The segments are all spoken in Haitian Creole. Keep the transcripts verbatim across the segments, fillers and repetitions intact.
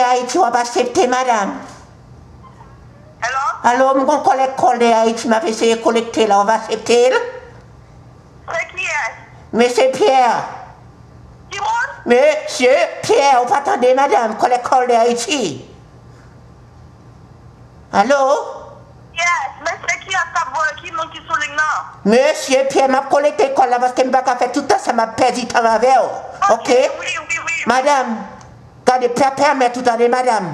Ayiti, w ap aksepte, madanm? Hello? Alo, m gon kòlèg kòl de Ayiti, m ap eseye kolekte la, w ap aksepte l? Se kiyès? Mesye Pierre. Ki moun? Mesye Pierre, ou pa tande, madanm, kòlèg kòl de Ayiti. Alo? Yes, mesye kiyès k ap voye, ki moun ki sou liy nan? Mesye Pierre, m ap kolekte kòl la paske m pa ka fè tout tan sa, m ap pèdi tan m avè w. Ok? Wi, wi, wi. Madanm, gade, pè pèmèt ou tande, madanm.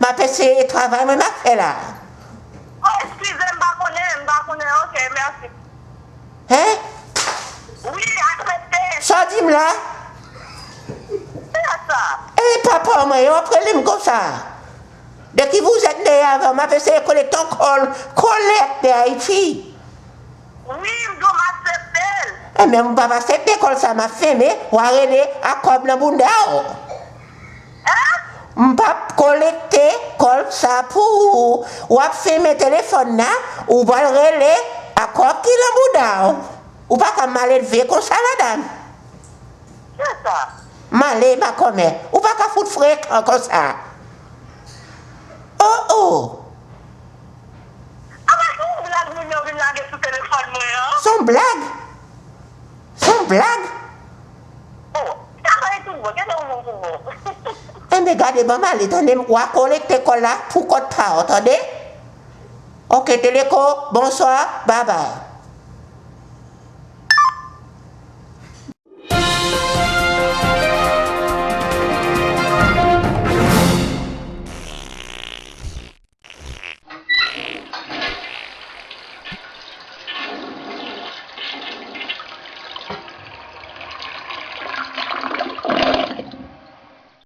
M ap eseye travay mwen m ap fè la. Oh, eskize, m pa konnen, m pa konnen. Ok, mèsi. Hein? Wi, aksepte. Sa w di m la? Se sa. E papa mwen, yo ap rele m konsa. De ki vous êtes neye avè w, m ap eseye kolekte yon kòl, kòlèg de Ayiti. Wi, m di w m aksepte l. Enben, m p ap aksepte kòl sa, m ap femen, w a rele ak kòb nan bounda w. Hein? M p ap kolekte kòb sa pou ou. W ap femen telefòn nan, ou pral rele ak kòb ki nan bounda w. Ou pa ka maledve konsa, madanm. Se sa. Male makomè. Ou pa ka fout frekan konsa. Oh, oh. Apa se yon blag moun yo vin lage sou telefòn mwen an? Se yon blag. Se yon blag. Oh, sa va tout bon, gen yon moun pou bon. Enben, gade, ban m ale, tande, w a kolekte kòl la pou kont pa w, tande? Ok, Teleco, bonswa, babay.